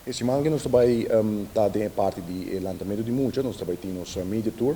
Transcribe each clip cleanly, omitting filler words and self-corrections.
E siman aki nos ta bay ta den e parti di e lantamento di mucha, nos ta bay tin nos media tour.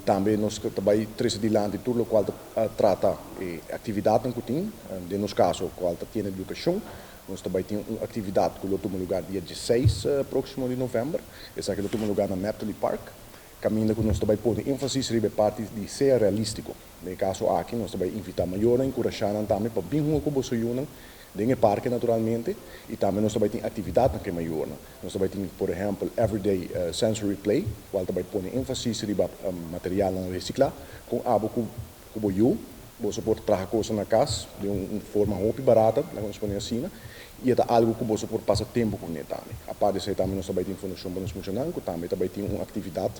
Tambe nos ta bay trece dilanti tur locual ta trata e actividadnan cu tin, den nos caso cual ta tiene educacion. Nos ta bay tin un actividad cu lo tuma lugar dia 16 proximo di november. Esaki lo tuma lugar na Neptali Park. Caminda cu nos ta bay pone enfasis riba e parti di sea realistico. Den e caso aki nos ta bay invita mayornan, encurasha nan tambe pa bin hunga cu boso yiunan den e parke naturalmente, y tambe nos ta bay tin actividadnan cu e mayornan. Nos ta bay tin, por ehempel, Everyday Sensory Play, cual ta bay pone enfasis riba materialnan recicla, con abo cu bo yiu boso por traha cosnan na cas den un forma hopi barata, laga nos pone asina, y e ta algo cu boso por pasa tempo cu ne tambe. Aparte di esey tambe nos ta bay tin Fundacion pa Nos Muchanan, cu tambe ta bay tin un actividad,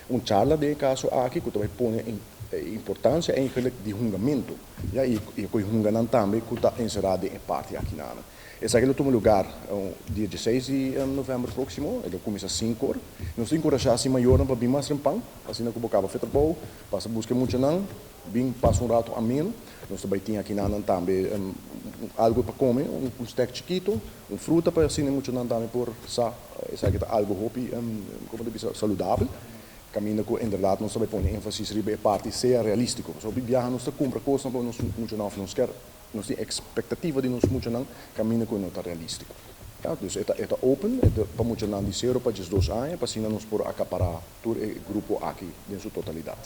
un charla den e caso aki, cu ta bay pone importancia eigenlijk di hungamento, ya, y cu e hunganan tambe cu ta encera den e parti akinan. Esaki lo tuma lugar dia 16 di november proximo, e lo cuminsa 5 or. Nos ta encurasha asina mayornan pa bin mas trempan, asina cu bo caba for trabou, pasa busca muchanan, bin pasa un rato ameno. Nos ta bay tin akinan tambe algo pa come, un snack chikito, un fruta pa asina muchanan tambe por sa, esaki ta algo hopi, con ta bisa, saludabel. Caminda cu inderdaad nos ta bay pone enfasis riba e parti sea realistico. So biaha nos ta cumpra cosnan pa nos muchanan of nos kier, nos tin expectativa di nos muchanan, caminda cu no ta realistico. Ja, dus e ta open, e ta pa muchanan di 0 pa 12 aña, pa asina nos por acapara tur e grupo aki den su totalidad.